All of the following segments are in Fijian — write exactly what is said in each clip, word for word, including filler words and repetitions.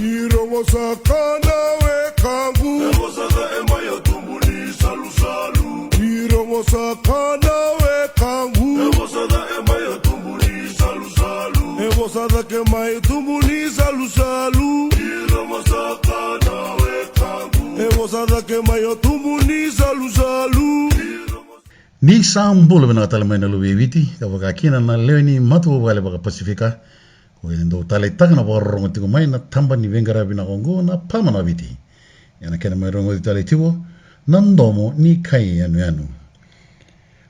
Ni rogo saka na wekaqu. E vosa cake mai o tubu ni salusalu. Ni rogo saka na wekaqu. E vosa cake mai o tubu ni salusalu. E vosa cake mai o tubu ni salusalu. Ni rogo saka na wekaqu. E vosa cake mai o tubu ni salusalu. Ni sa bula vinaka tale mai na luve i Viti, ka vaka kina na lewe ni matavuvale vakaPasifika, ko ira dou taleitaka na vakarorogo tiko mai na taba ni veiqaravi vinaka oqo na Parliament vakaViti. Ena kena mai rogoci tale tiko na Domo ni Kai Yanuyanu.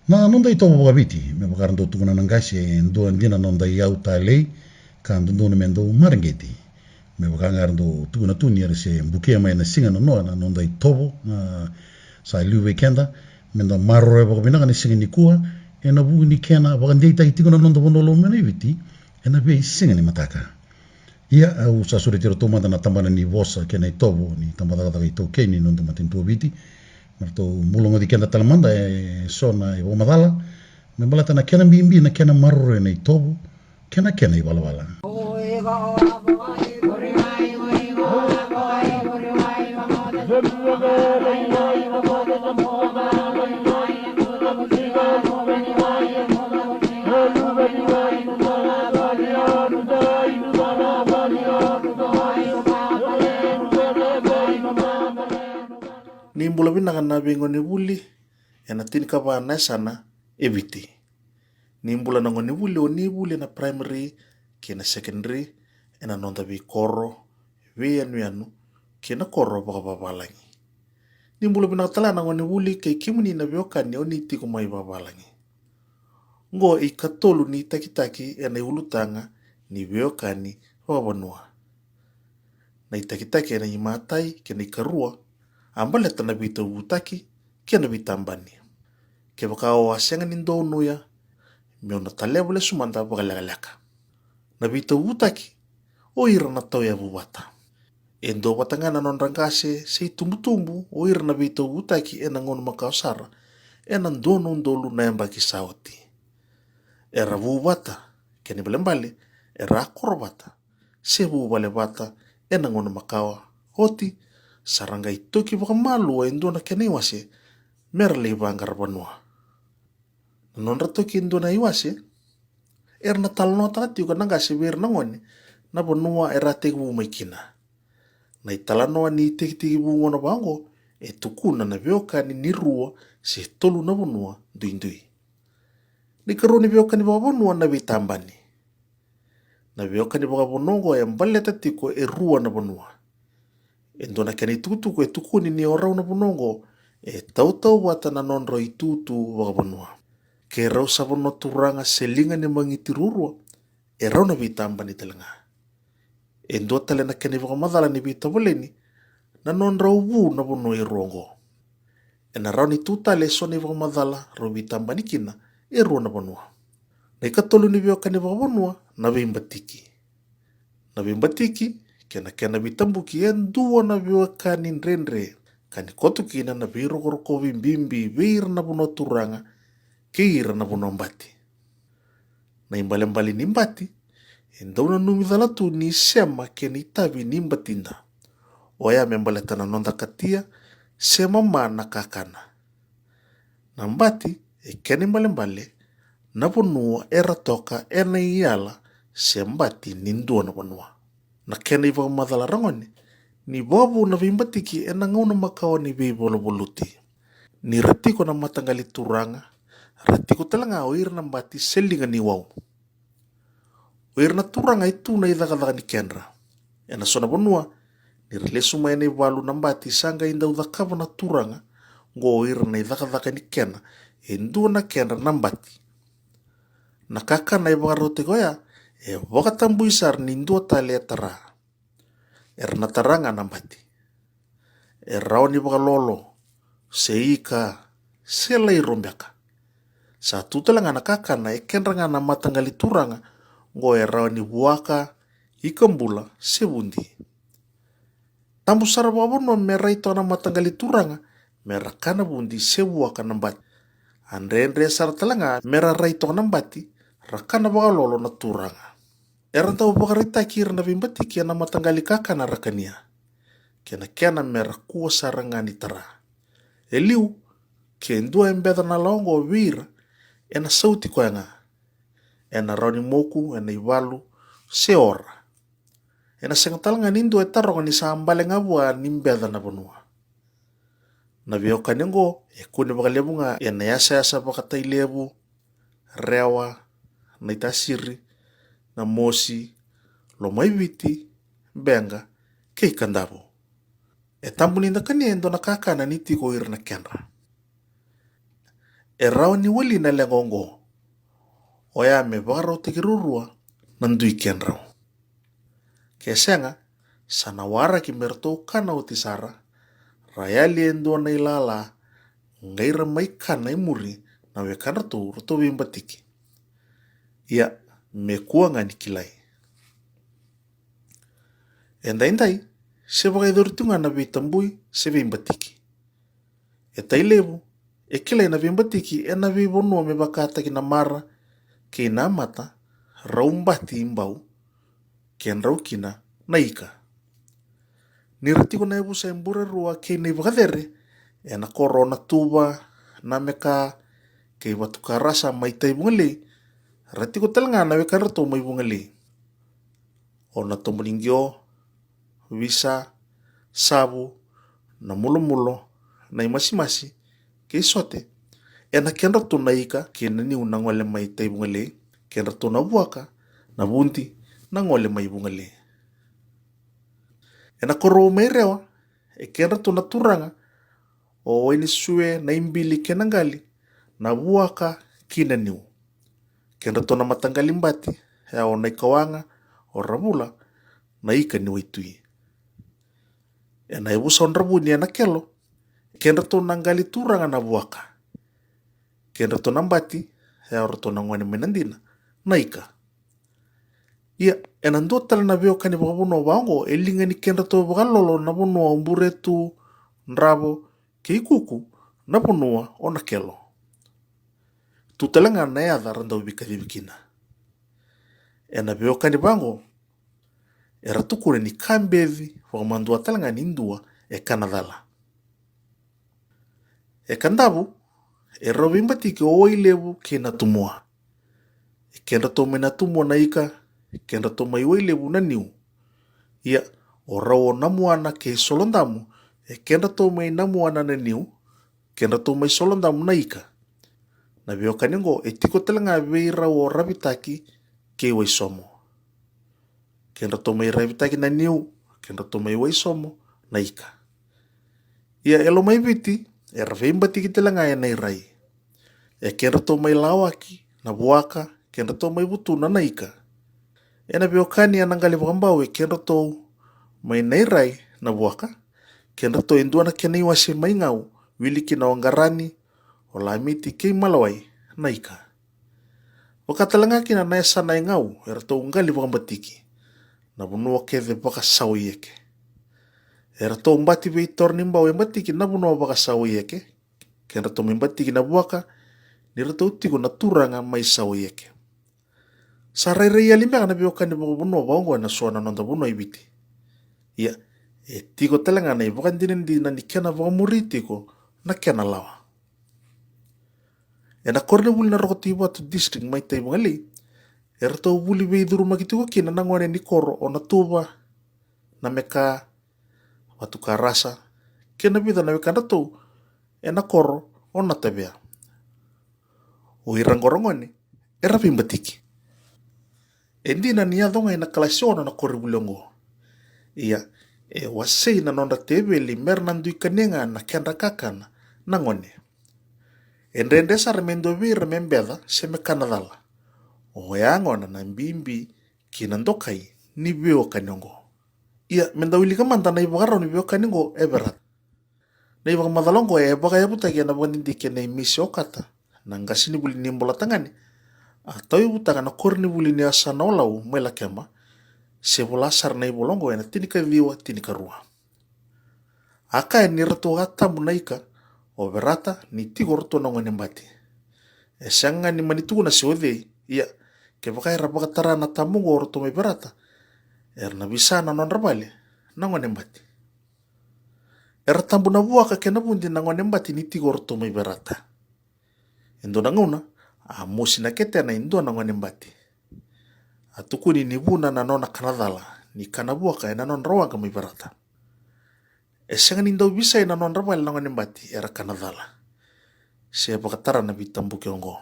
Na noda itovo vakaViti, me vaka era dau tukuna na qase, e dua dina na noda iyau talei, ka dodonu me dau mareqeti. Me vaka ga era dau tukuna tu ni era se bukia mai na siga nanoa na noda itovo, na sa liu vei keda, me da maroroya vakavinaka na siga nikua, ena vuku ni kena vakadeitaki tiko na noda vanua lomani Viti ena veisiga ni mataka. Ia, au sa sureti iratou mada na tabana ni vosa kei na itovo ni tabacakacaka iTaukei ni noda matanitu o Viti, me ratou bula goci keda tale mada e so na ivakamacala me baleta na kena bibi na kena maroroi na itovo kei na kena ivalavala. Ni bula vinaka na veigonevuli ena tinikava na yasana e Viti. Ni bula na gonevuli o ni vuli ena primary kei na secondary, ena noda veikoro, veiyanuyanu kei na koro vakavavalagi. Ni bula vinaka tale na gonevuli kei kemuni na veiwekani o ni tiko mai vavalagi. Oqo e ikatolu ni itakitaki ena iulutaga ni veiwekani vakavanua. Na itakitaki ena imatai kei na ikarua a baleta na veitauvutaki kei na veitabani. Kevaka o a sega ni donuya, meu na taleva lesu mada vakalekaleka. Na veitauvutaki, o ira na tauyavu vata. E dua vata ga na nodra qase se itubutubu o ira na veitauvutaki ena gauna makawa sara ena dua na udolu na yabaki sa oti. Era vu vata, kena ibalebale era a koro vata se vuvale vata ena gauna makawa oti, sa ra qai toki vakamalua e dua na kena iwase me ra lai vaqara vanua. Na nodra toki e dua na iwase, era na talanoataka tiko na qase vei ira na gone na vanua era a tekivu mai kina. Na italanoa ni itekitekivu gauna vaqo e tukuna na veiwekani ni rua se tolu na vanua duidui. Na ikarua ni veiwekani vakavanua na veitabani. Na veiwekani vakavanua oqo e baleta tiko e rua na vanua. E dua na kena itukutuku e tukuni ni o rau na vanua oqo e tautauvata na nodra itutu vakavanua. Ke rau sa vanua turaga se liga ni magiti ruarua, e rau na veitabani tale ga. E dua tale na kena ivakamacala ni veitovoleni na nodrau vu na vanua e rua oqo. Ena rawa ni tu tale e so na ivakamacala rau veitabani kina e rua na vanua. Na ikatolu ni veiwekani vakavanua na veibatiki. Na veibatiki kei na kena veitabuki e dua na veiwekani dredre ka ni koto kina na veirokorokovi bibi vei ira na vanua turaga kei ira na vanua bati. Na ibalebale ni bati e dau nanumi cala tu ni sema kei na itavi ni batida. Oya me baleta na noda katia se mama na kakana. Na bati e kena ibalebale na vanua era toka ena iyala se bati ni dua na vanua. Na kena ivakamacala ragone ni vakavuna veibatiki ena gauna makawa ni veivaluvaluti. Ni ra tiko na mataqali turaga, ra tiko tale ga o ira na bati se liga ni wau. O ira na turaga e tu na icakacaka ni kedra. Ena so na vanua, ni ra lesu mai ena ivalu na bati sa qai dau cakava na turaga, oqo o ira na icakacaka ni kena e dua na kedra na bati. Na kakana e vakarautaki oya e vakatabui sara ni dua tale e tara. Era na tara ga na bati. E rawa ni vakalolo, se ika, se lairo beka. Sa tu tale ga na kakana e kedra ga na mataqali turaga, oqo e rawa ni vuaka, ika bula, se vudi. Tabu sara vakavanua me rai toka na mataqali turaga me ra kana vudi se vuaka na bati. A dredre sara tale ga me ra rai toka na bati ra kana vakalolo na turaga. Era dau vakaraitaki ira na veibatiki ena mataqali kakana ra kania, kei na kena me ra kua sara ga ni tara. E liu, ke dua e beca na lawa oqo vei ira, ena sauti koya ga. Ena rawa ni moku ena ivalu se ora. Ena sega tale ga ni dua e taroga ni sa bale ga vua ni beca na vanua. Na veiwekani oqo e kune vakalevu ga ena yasayasa vaka-Tailevu, Rewa, Naitasiri, Namosi, Lomaiviti, Beqa, kei Kadavu. E tabu ni da kania e dua na kakana ni tiko ira na kedra. E rawa ni wali na leqa oqo. Oya me vakarautaki ruarua na dui kedrau. Ke sega, sa na waraki me ratou kana oti sara, ra yali e dua na ilala, qai ra mai kana e muri na wekadratou ratou veibatiki. Ia, me kua ga ni kilai. E daidai, se vakayacori tu ga na veitabui se veibatiki. E Tailevu, e kilai na veibatiki ena veivanua me vakataki Namara kei Namata, Raubati i Bau, kedrau kina na ika. Ni ra tiko na yavusa e Burerua kei Naivakacere, ena koro o Natuva, Nameka, kei Vatukarasa mai Taivugalei, ra tiko tale ga na wekadratou mai Vugalei. O Natomuniqio, Visa, Savu, Namulumulo, Naimasimasi, kei Sote, ena kedratou na ika kei na niu na gole mai Taivugalei, kedratou na vuaka, na vudi, na gole mai Vugalei. Ena koro mai Rewa, e kedratou na turaga, o Wainisue, Naibili kei Naqali, na vuaka kei na niu. Kedratou na mataqali bati, e o Naikawaqa, o Ravula, na ika ni waitui. Ena yavusa o Dravuni ena Kelo, kedratou na qali turaga na vuaka. Kedratou na bati, e o ratou na gone mai Nadina, na ika. Ia, ena dua tale na veiwekani vakavanua vaka oqo, e liga ni kedratou vakalolo na vanua o Buretu, Dravo, kei Kuku, na vanua o Nakelo. Tu tale ga na yaca ra dau veikacivi kina. Ena veiwekani vaka oqo, era tukuna ni ka beci vakamadua tale ga ni dua e kana cala. E Kadavu, e rau veibatiki o Wailevu kei Natumua. E kedratou mai Natumua na ika, e kedratou mai Wailevu na niu. Ia, o rau o Namuana kei Solodamu, e kedratou mai Namuana na niu, kedratou mai Solodamu na ika. Na veiwekani oqo e tiko tale ga vei rau o Ravitaki kei Waisomo. Kedratou mai Ravitaki na niu, kedratou mai Waisomo na ika. Ia e Lomaiviti, era veibatiki tale ga e Nairai. E kedratou mai Lawaki na vuaka, kedratou mai Vutuna na ika. Ena veiwekani ena qali vakabau e kedratou mai Nairai na vuaka, kedratou e dua na kena iwase mai Gau, wili kina o Qarani, o Lamiti kei Malawai na ika. Vaka tale ga kina na yasana e Gau, eratou qali vakabatiki na vanua kece vakaSawa i Eke. Eratou bati vei Toronibau e batiki na vanua vakaSawa i Eke, kedratou mai batiki na vuaka, ni ratou tiko na turaga mai Sawa i Eke. Sa rairai yali beka na veiwekani vakavanua vaka oqo ena so na noda vanua i Viti. Ia, e tiko tale ga na ivakadinadina ni kena vakamuri tiko na kena lawa. Ena koronivuli na Roko Tui Vatu District mai Taivugalei, eratou vuli veicurumaki tiko kina na gone ni koro o Natuva, Nameka, Vatukarasa, kei na vica na wekadratou ena koro o Natavea. O ira qo ra gone era veibatiki. E dina ni yaco ga ena kalasi ono na koronivuli oqo. Ia, e wasei na nodra teveli me ra na dui kania ga na kedra kakana na gone. E dredre sara me dua vei ira me beca se me kana cala. Oya gona na bibi kei na dokai ni veiwekani oqo. Ia, me da wilika mada na ivakarau ni veiwekani oqo e Verata. Na ivakamacala oqo e vakayavutaki ena vakadidike nei Misi Okata, na qasenivuli ni Bolatagane, a tauyavutaka na koronivuli ni yasana o Lau mai Lakeba, se vola sara na ivola oqo ena tinikaciwa tinikarua. A kaya ni ratou a tabu na ika o Verata ni tiko o ratou na gone bati. E sega ga ni mani tukuna se o cei, ia, Kevaka era vakatara na tabu oqo o ratou mai Verata, era na visa na nodra vale na gone bati. Era tabu na vuaka kei na vudi na gone bati ni tiko o ratou mai Verata. E dua na gauna, a mosi na ketena e dua na gone bati. A tukuni ni vuna na nona kana cala ni kana vuaka ena nodra waqa mai Verata. E sega ni dau visai na nodra vale na gone bati era kana cala, se vakatara na veitabuki oqo.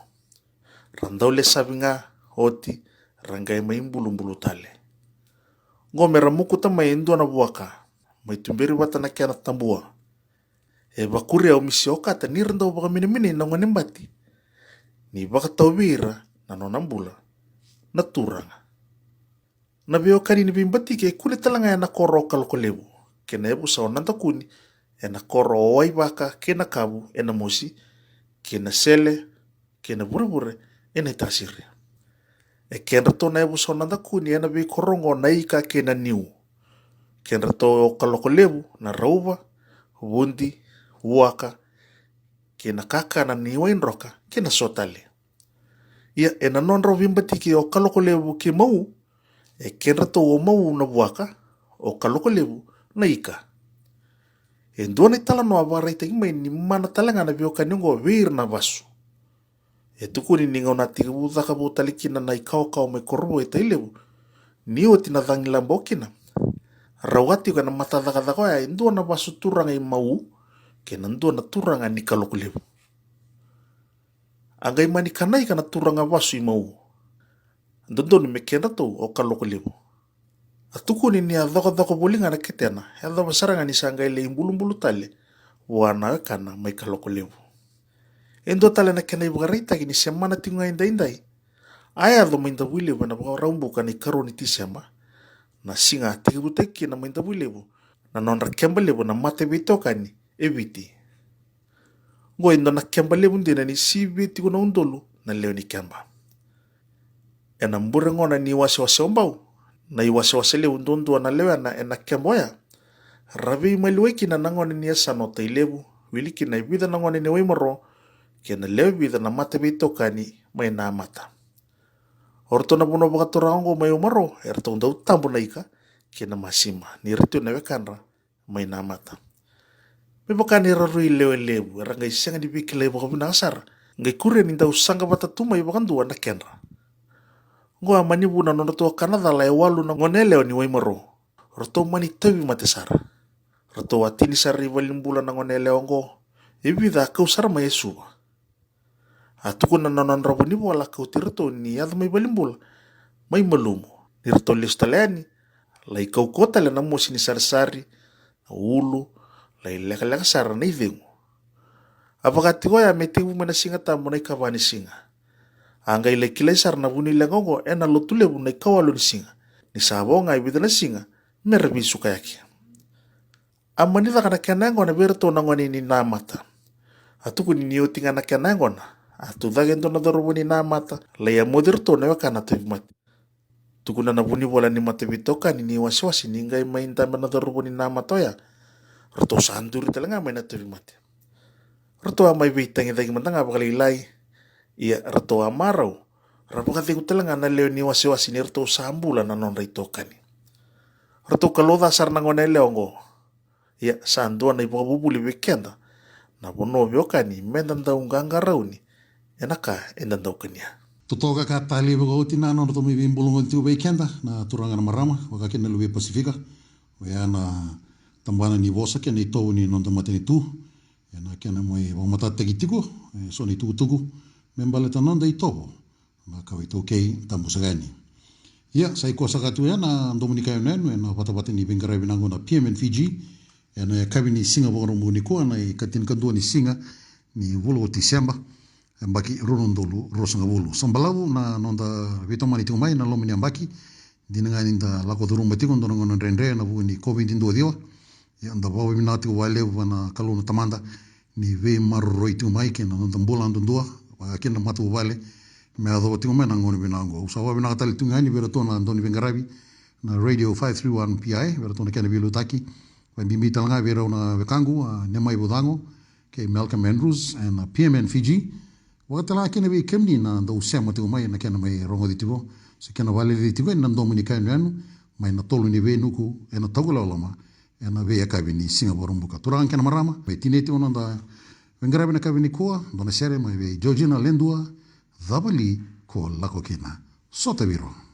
Ra dau lesavi ga, oti ra qai mai bulubulu tale. Oqo me ra mukuta mai e dua na vuaka, mai tuberi vata na kena tabua. E vakuria o Misi Okata ni ra dau vakamenemenei na gone bati ni vakatau vei ira na nona bula na turaga. Na veiwekani ni veibatiki e kune tale ga ena koro o Kalokolevu, kei na yavusa o Nadakuni ena koro o Waivaka kei Nakavu ena mosi, kei na Sele kei na Vurevure ena iTasiri. E kedratou na yavusa o Nadakuni ena veikoro oqo na Ika kei na Niu. Kedratou o Kalokolevu na Rauva, Vudi, Vuaka, kei na kakana ni Waidroka kei na so tale. Ia ena nodrau veibatiki o Kalokolevu kei Mau, e kedratou o Mau na Vuaka, o Kalokolevu na Ika. E dua na italanoa vakaraitaki mai ni mana tale ga na veiwekani oqo vei ira na vasu. E tukuni ni gauna a tekivu caka vou tale kina na ikawakawa mai Korovou e Tailevu, ni oti na cagilaba o kina, rau a tiko ena matacakacaka oya e dua na vasu turaga i Mau kei na dua na turaga ni Kalokolevu. A qai mani kana ika na turaga vasu i Mau. Dodonu me kedratou o Kalokolevu. A tukuni ni a cokocoko voli ga na ketena, e yacova sara ga ni sa qai lai bulubulu tale vua na wekana mai Kalokolevu. E dua tale na kena ivakaraitaki ni se mana tiko ga i daidai, a yaco mai Davuilevu ena Vakaraubuka na ikarua ni Tiseba, na siga a tekivutaki kina mai Davuilevu na nodra keba levu na mataveitokani e Viti. Oqo e dua na keba levu dina ni sivia tiko na udolu na lewe ni keba. Ena bure gona ni wasewase o Bau, na iwasewase levu duadua na lewena ena keba oya, ra veimaliwai kina na gone ni yasana o Tailevu, wili kina e vica na gone ni Waimaro, kei na lewe vica na mataveitokani mai Namata. O ratou na vanua vakaturaga oqo mai Waimaro, e ratou dau tabu na ika kei na masima ni ra tu na wekadra mai Namata. Me vaka ni ra rui lewe levu, era qai sega ni veikilai vakavinaka sara, qai kuria ni dau saqa vata tu mai vakadua na kedra. Oqo a mani vu na nodratou kana cala e walu na gone yalewa ni Waimaro. Ratou mani tauvi mate sara. Ratou a tini sara i valenibula na gone yalewa oqo, e vica a kau sara mai e Suva. A tukuna na nodra vunivola a kauti iratou ni yaco mai valenibula mai malumu. Ni ratou lesu tale yani, lai kaukauwa tale na mosi ni sarisari, na ulu, lai lekaleka sara na icegu. A vaka tiko oya me tekivu mai na Siga Tabu na ikava ni siga. A qai lai kilai sara na vunileqa oqo ena Lotulevu na ikawalu ni siga, ni sa vo ga e vica na siga me ra veisukayaki. A mani caka na kena yaqona vei iratou na gone ni Namata. A tukuni ni oti ga na kena yaqona, a tucake e dua na cauravou ni Namata, lai yamoci iratou na wekana tauvimate. Tukuna na vunivola ni mataveitokani ni wasewase ni qai mai dabe na cauravou ni Namata oya, ratou sa duri tale ga mai na tauvimate. Ratou a mai veitagicaki mada ga vakalailai, ia ratou a marau, ra vakacegu tale ga na lewe ni wasewase ni ratou sa bula na nodra itokani. Ratou kalouca sara na gone yalewa oqo. Ia sa dua na ivakavuvuli vei keda na vanua veiwekani me da dau qaqarauni ena ka eda dau kania. Totoka ka talei vakaoti na nodratou mai veibulagoni tiko vei keda na turaga na marama, vaka kina na luve i Pasifika. Oya na tabana ni vosa kei na itovo ni noda matanitu. Ena kena mai vakamatatataki tiko e so na itukutuku me baleta na noda itovo na kawa iTaukei, tabu saka yani. Ia, sa i koya saka tu ya na domo ni ka yanuyanu ena vatavata ni veiqaravi vinaka oqo na P M N Fiji, ena yakavi ni siga Vakaraubuka nikua, na ikatinikadua ni siga ni vula o Tiseba, yabaki rua na udolu ruasagavulu. Sa balavu na noda veitomani tiko mai ena loma ni yabaki, dina ga ni da lako curuma tiko e dua na gauna dredre ena vuku ni COVID dua ciwa. Ia, da vakavinavinaka tiko vakalevu vua na Kalou na Tamada ni veimaroroi tiko mai kei na noda bula duadua, vaka kina na matavuvale, me yacova tiko mai na gauna vinaka oqo. Au sa vakavinavinaka tale tiko ga yani vei iratou na dau ni veiqaravi na Radio five three one P I, vei iratou na kena veiliutaki, vakabibi tale ga vei rau na wekaqu, a, Nemai Vucago kei Malcolm Andrews, ena P M N Fiji, Vakatalega kina vei kemuni na dau sema tiko mai na kena mai rogoci tiko se kena vakalelei tiko ena domo ni kai yanuyanu mai na tolu ni veinuku ena taukalawa loma ena veiyakavi ni siga Vakaraubuka. Turaga kei na marama, mai tinai tiko na noda veiqaravi na yakavi nikua, dua na sere mai vei Georgina Ledua, Cava Li Ko Lako Kina. Sota vei ro.